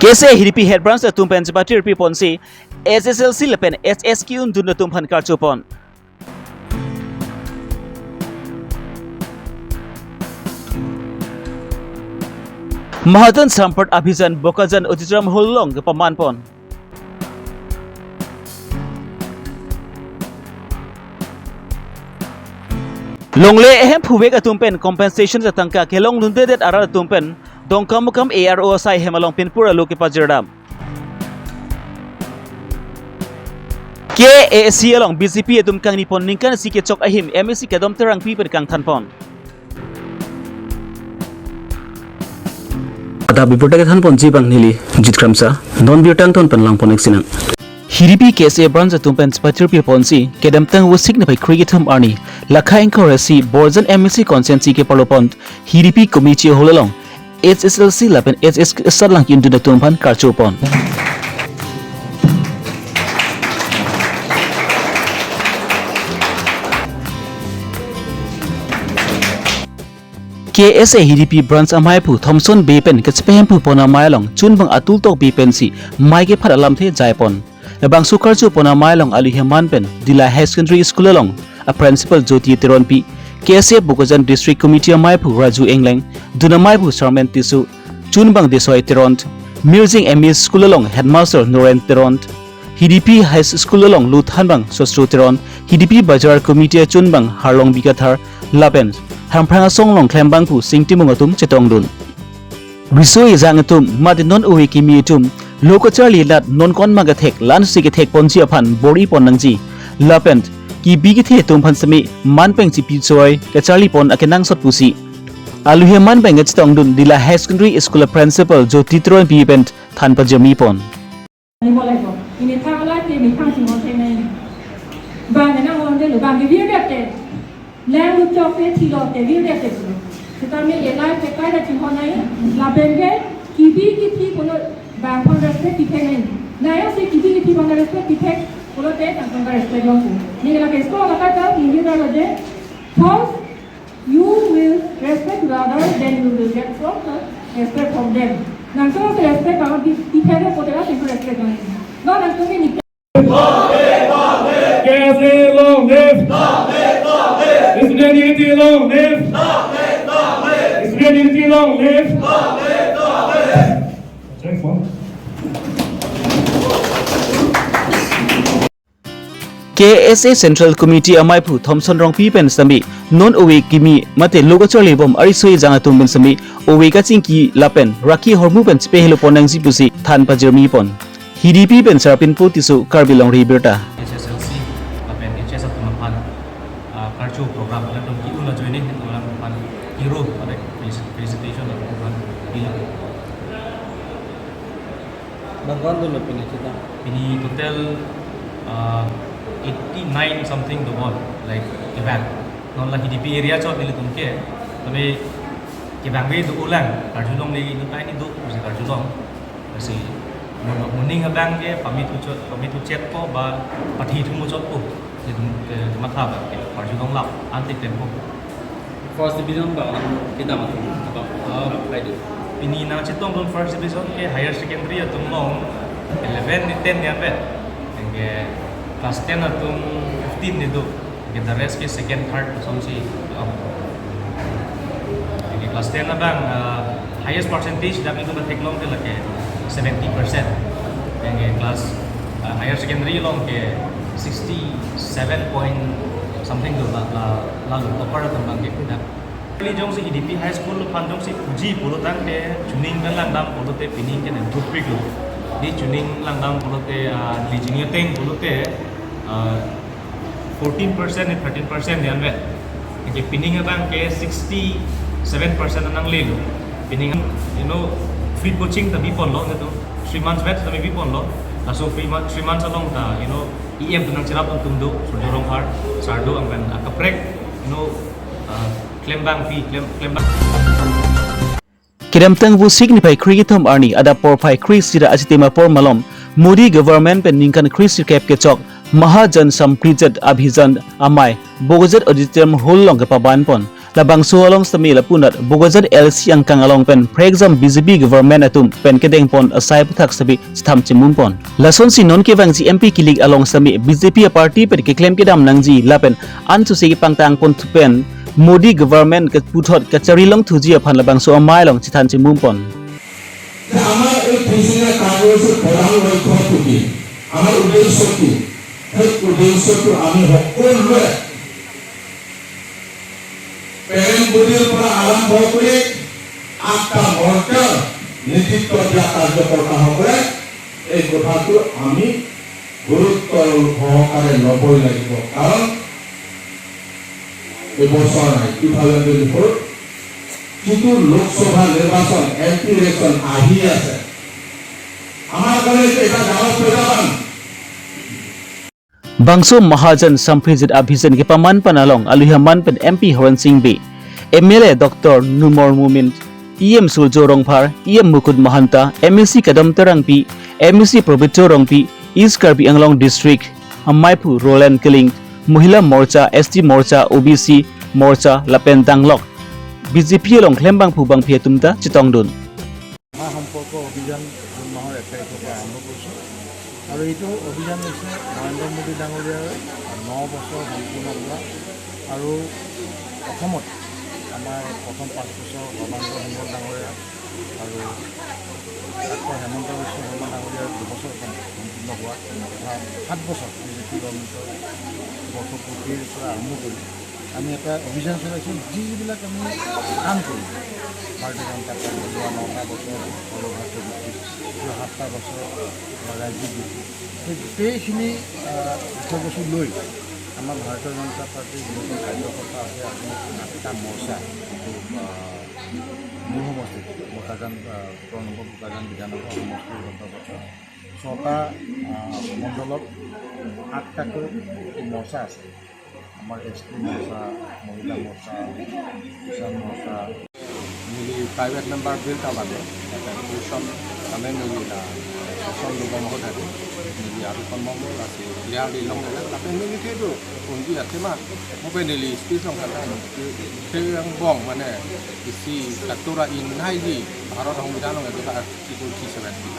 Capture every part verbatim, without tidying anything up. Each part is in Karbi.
K S A Hidipi Head Branch atum pen chepatirpi ponsi S S L C lapen H S K undun atum aphan karcho pon. Mahajan Sampark Abhijan Bokajan Auditorium Hall along kepaman pon. Longle ahemphu vek atum pen compensation atangka kelong dundedet arat atum pen Dongkamukam A R O asai hem along pinpur alo kepajirdam. K A A C along B J P atum kangni pon ningkan isi kechok ahim M A C Kadom Terangpi pen kangthan pon. Adap birta kethan ponji abang neli Jit Kramsa, non birta angton pen lang pon-ik sinang. Hidipi K S A branch atum pen chepatirpi ponsi, kedamtang Vosik niphai kre-ithum arni, lakha ingkoi ra isi Borjan M A C constituency keparlo pon, Hidipi community hall along H S L C lapen H S K asatlang ki-undun atum aphan karcho pon. K S A Hidipi branch ameiphu Thomson Bey pen kachepahemphu pon amei along chunbang Atul Tokbi pensi mei kephat alamthe jai pon. Labangso karcho pon amei along alu heman pen Dillai High Secondary School along a principal Jyoti Teronpi, K S A Bokajan District Committee ameiphu Raju Engleng, dun ameiphu Sarmen Tisso, chunbang Desoi Teron, Mirjeng M E School along headmaster Noren Teron, Hidipi High School along luthanbang Sosro Teron, Hidipi Bazar Committee achunbang Harlongbi Kathar, lapen Hamprang asong along klembangphu Sing Timung atum chetongdun. Riso ejang atum, mate non ove kimi atum, lo kacharli alat non konma kethek, la-ansi kethek ponji aphan bor-i pon nangji. Lapen kibi kethe atum aphan semi man peng chipi choi kacharli pon akenangsot pusi alu heman pen kachetongdun Dillai High Secondary School a principal Jyoti Teronpi pen than pajirmi pon. Ni bolai ko. Ini thang lai te ni thang sing hon theng nai. Bang ni nang hon de lo, bang ke vir det te. Lang lu chok te thilo te vir det te. Seta me ye lai te kai da sing hon nai. Lapen ke kibi kithi pulo bang aphan respect kithek nai. Nai si kibi kithi aphan respect kithek pulote tang aphan respect long tu. Ni la ke school la kai ta ni vir da lo je. First, you will respect to the others, then you will get from the respect from them. Nang so se respect bang di di phe ko tera sing respect bang. No nang so ni K S A long live! Student unity long live! Student unity long live! Thanks, man. K S A Central Committee ameiphu Thomson Rongpi pen semi, non ove kimi mate lo kacharli bom ariso ejang atum pen semi, ove kachingki lapen rakhi ahormu pen chepahelo pon nangji pusi than pajirmi pon. Hidipi pen Sarpinpo Tisso, Karbi Longri Abirta. H S L C lapen H S atum aphan, ah, karcho program alanglitum ki-un ajoine alanglitum aphan hero pada felicitation alanglitum aphan bilang. Bang ko-an dolo pini chita? Pini total, ah, eighty nine something dobom, like, kevang. Non la Hidipi area chot nelitum ke, tapi kevangve do-olang, karjulongle, inut ta hini do, pusi karjulong. Lasi, mo-, moning abang ke pamit huchot, pamit huchet ko ba pathi thu muchot ko. Itum ke matha ba ke parju dong lap anti tempo. First division ba kita mati apa? Ah, apa itu? Pini nangchetongdun first division ke higher secondary atum along eleven ni ten ni ape. Ke class ten atum fifteen ni do. Ke the rest ke second, third asonsi. Ke class ten abang, ah, highest percentage dak itu ba theklong ke lake seventy percent. Yang ke class, ah, higher secondary along ke sixty seven point something do la, la, lalu topper atum abang ke dak. Kali jongsi Hidipi High School aphan jongsi puji pulotangte, chuning kan langdam pulote pining kan improve pik lo. Di chuning langdam pulote, ah, di jingyo teng pulote, ah, fourteen percent ni thirteen percent dian vet. Ke pining abang ke sixty seven percent nanglelo. Pining, you know, free coaching ta biponlo nito. Three months vet ta biponlo. Laso three months, three months along ta, you know, E M tu nangcherap atum do, Surjya Rongphar, Sardo angkan akaprek, you know, ah, klembangpi, klem, klembang. Kedamtang Vosik niphai kre-ithom arni adap porphai kre-isi ra achitim apor malom, Modi government pen ningkan kre-isi kep kechok Mahajan Sampark Abhijan amei Bokajan Auditorium Hall along kepaban pon. Labangso along sitame lapunat Bokajan L C angkang along pen prekjam B J P government atum pen kedengpon asai aputhak sitame chetham chimumpon. Lasonsi non kevangji M P kilik along sitame B J P aparty pen keklem kedam nangji lapen ansose kepangtangpon thu pen Modi government keputhot kachari longthuji aphan labangso amei along chethan chimumpon. যে আমাৰ এই ত্ৰিশদিনীয়া কাৰ্যসূচীৰ প্ৰধান লক্ষ্যটো কি, আমাৰ উদ্দেশ্যটো কি, সেই উদ্দেশ্যটো আমি সকলোৱে পেৰেণ্ট বডিৰ পৰা আৰম্ভ কৰি আঠটা মৰ্চাৰ নেতৃত্ব দিয়া কাৰ্যকৰ্তাসকলে এই কথাটো আমি গুৰুত্ব সহকাৰে ল'বই লাগিব। কাৰণ এইবছৰ নাই, টু থাউজেণ্ড টুৱেণ্টি ফ'ৰ যিটো লোকসভা নিৰ্বাচন, এম পি ইলেকশ্যন আহি আছে, আমাৰ কাৰণে এইটো এটা ডাঙৰ প্ৰত্যাহ্বান। Bangso Mahajan Samprijit Abhijan kepaman pan along aluhi aman pen M P Horen Sing Bey, M L A Doctor Numal Momin, E M Surjya Rongphar, E M Mukut Mahanta, M A C Kadam Terangpi, M A C Pabitra Rongpi, East Karbi Anglong District ameiphu Roland Killing, Mohila Morcha, S T Morcha, O B C Morcha lapen danglok B J P along klembangphu bangphi atum ta chetongdun. মহা সম্পৰ্ক অভিযান জুন মাহৰ এক তাৰিখৰ পৰা আৰম্ভ কৰিছোঁ আৰু এইটো অভিযান হৈছে নৰেন্দ্ৰ মোদী ডাঙৰীয়াৰ ন বছৰ সম্পূৰ্ণ হোৱা আৰু অসমত আমাৰ প্ৰথম পাঁচ বছৰ সৰ্বানন্দ সোণোৱাল ডাঙৰীয়া আৰু ডক্টৰ হিমন্ত বিশ্ব শৰ্মা ডাঙৰীয়াৰ দুবছৰ সম্পূৰ্ণ হোৱা তথা সাত বছৰ বি জে পি গভৰ্ণমেণ্টৰ বৰ্ষপূৰ্তিৰ পৰা আৰম্ভ কৰি আমি এটা অভিযান চলাইছোঁ। যিবিলাক আমি কাম কৰিম, ভাৰতীয় জনতা পাৰ্টি যোৱা নটা বছৰ সৰ্বভাৰতীয় ভিত্তিত, যোৱা সাতটা বছৰ ৰাজ্যিক ভিত্তিত, সেই গোটেইখিনি আহ, বিষয়বস্তু লৈ আমাৰ ভাৰতীয় জনতা পাৰ্টিৰ যিসকল কাৰ্যকৰ্তা আছে, আজি আঠটা মৰ্চা, যিটো আহ, মোৰ সমষ্টিত বোকাজান, আহ, সোতৰ নম্বৰ বোকাজান বিধানসভা সমষ্টিৰ অন্তৰ্গত ছটা আহ, মণ্ডলত আঠটাকৈ মৰ্চা আছে। আমাৰ এছ টি মৰ্চা, মহিলা মৰ্চা, কিষাণ মৰ্চা। Neli private member bill ta bade, tuition kami neli la tuition lo bom ho tadi, neli aru kon bom lo lasi liar di long ya, tapi neli kedo kunci ya tema, mau pe neli speech long kata, ke yang bom mana isi katura in hai di Bharat Hong Bidan long itu Article three seventy.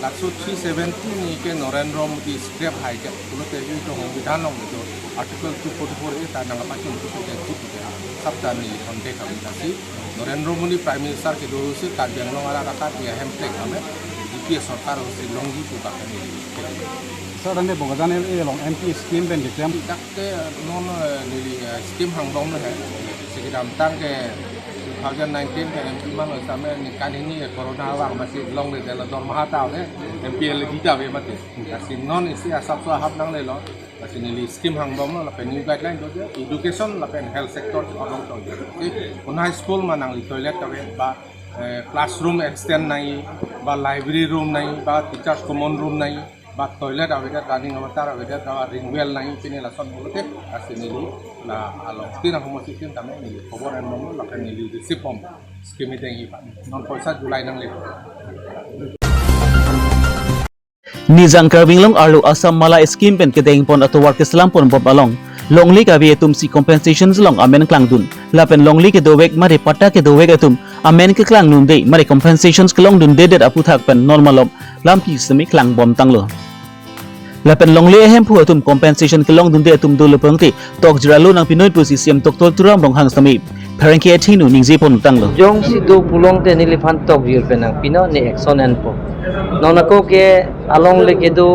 Laso three seventy ni ke Narendra Modi scrap hai ke. Pulote itu Hong Bidan long itu Article two forty-four A ta nang apa cun itu ke itu ke. Sabta ni konte kami kasi. Narendra Modi Prime Minister kedo si Karbi Anglong arat arat ya hem tek kami. G P A sorkar si longji pu kami. Sir, ante Bokajan L A along M P scheme pen keklem. Dak ke non, eh, neli, eh, scheme hangbom le hai. Si kedamtang ke two thousand nineteen ke M P man lo same ningkan hini ya corona vang masi longledet lo dormaha ta ave, M P L A D ta ave mati. Lasi non isi asapso ahap nanglelo. Lasi neli scheme hangbom lo lapen new guideline do je, education lapen health sector si orong to je. Lasi un high school ma nangli toilet ta ave ba, eh, classroom extend nangji ba library room nangji ba teachers common room nangji. Ba toilet avedet, running water avedet, ba ring well nangji pine lason pulote, lasi neli la along tin ahormu si tin tame neli khobor enbom lapen neli receive bom scheme dengji pa. Non poisa July nangle. Nijang Karbi Anglong arlo Assam Mala scheme pen kedengpon atovar keselam ponbom along longle kave atum si compensation along amen klangdun. Lapen longle kedovek mate patta kedovek atum amen keklang dunde mate compensations kelongdundedet aputhak pen non malom lampi sitame klangbom tanglo. Lapen longle ahemphu atum compensation kelongdunde atum dolo pangte tokjir alo nangpinoi pusi C M Doctor Tuliram Ronghang sitame pherangke athengno ningje pon tanglo. Jongsi do pulote neliphan tokjir pen nangpinoi ne action enpo. Non ako ke alongle kedo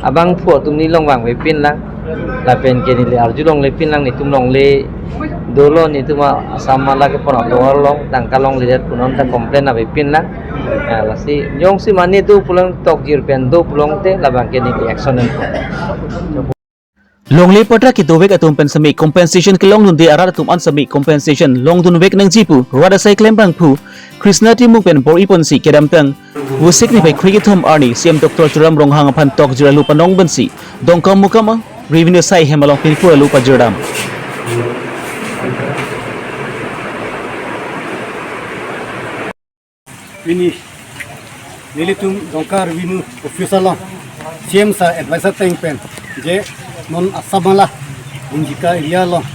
abangphu atum ne longvangve pinlang. Lapen ke neli arjulongle pinlang netum longle dolo netum Assam Mala kepon atovar along tangka longledet pu non ta complain avepin lang. Ya, lasi jongsi mane do pulang tokjir pen do pulote labang ke neli action enpo. Longle patta kedovek atum pen sitame compensation kelongdunde arat atum an sitame compensation longdunvek nangji pu rat asai klembangphu Krishna Timung pen bor-iponsi kedamtang Vosik niphai kre-kethom arni C M Doctor Tuliram Ronghang aphan tokjir alo panong pensi Dongkamukam revenue asai hem along pinpur alo pajirdam. Pini nelitum Dongka Revenue Office along C M sir advisor ateng pen je non Assam Mala Gunjika area along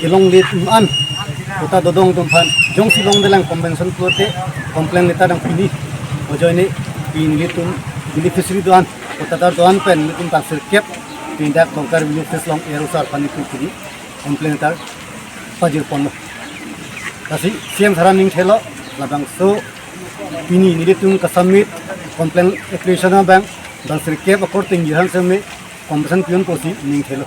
kelongle atum an Patta dodong atum aphan jongsi longlelang compensation pulote complaint letter nangpini. Ajoine pini nelitum beneficiary do-an, patta do-an pen nelitum bang sirkep pindak Tongka Revenue Office along A R O sir aphan nelitum pini complaint letter pajirponlo. Lasi C M sir aning thelo, labangso pini nelitum ka-submit complaint application abang bang sirkep akorte jirhan seme compensation pinon pusi ning thelo.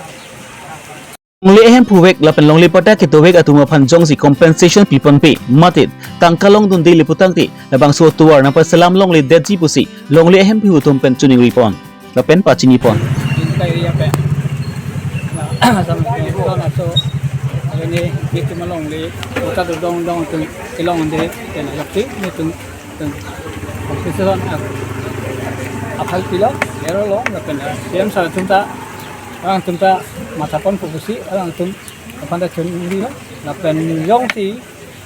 Longle ahemphu vek lapen longle patta kedovek atum aphan jongsi compensation piponpe mate tangka longdunde le putangte labangso atovar nangpaselam longledetji pusi longle ahemphu atum pen chiningripon lapen pachinipon. Tongka area pen. Asam Tongka aso, ini nelitum alongle, patta dodong dong atum kelongde, pen ajoksi nelitum, nelitum compensation ap-, aphan pilo, A R O along, lapen C M sir atum ta, alangtum ta mathapon pusi, alangtum aphan ta chonrilo, lapen jongsi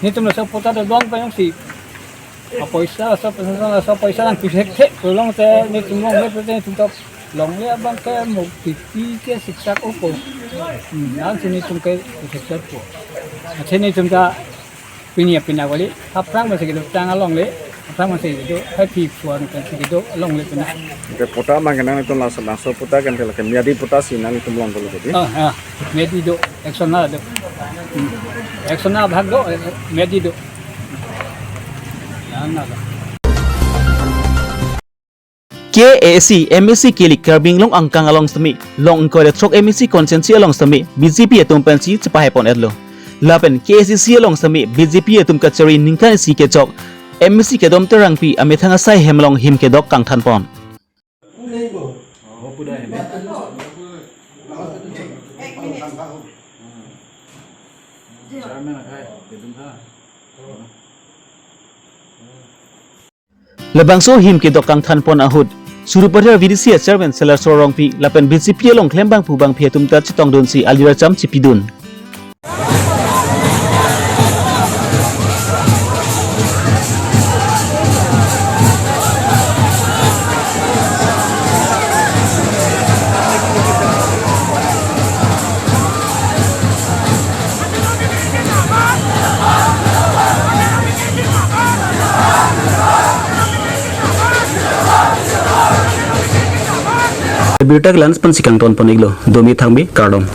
nelitum laso patta dodong pen jongsi apoisa, laso paisa, laso paisa nangpi thekthe pulote nelitum longle pulote nelitum ta longle abang ke mo pipi ke siksak opo. Hmm, nangsi nelitum ke siksak po. Athe nelitum ta pini apina kali, aphrang masi kedo tang alongle, aphrang masi kedo, hai pi phone kan si kedo alongle pina. Ke patta mang kenang nelitum laso laso patta kan ke lake miyadi patta si nangtum longpo lo jadi. Oh, ha, miyadi do, action na do. Hmm. Action na bhag do, eh, miyadi do. Yan na do. K A A C M A C kilik Karbi Anglong angkang along sitame, long ingkoi ra throk M A C constituency along sitame B J P atum pensi chepahepon-etlo. Lapen K A A C C along sitame B J P atum kachari ningkan isi kechok M A C kedam Terangpi amethang asai hem along him kedok kangthanpon. Labangso him kedok kangthanpon ahut, Sarupathar V D C a chairman Selarso Rongpi lapen B J P along klembangphu bangphi atum ta chetongdunsi aliracham chipidun. Birta ke la-an pensi kangtonpon-iklo, Domi Thangbi, kardom.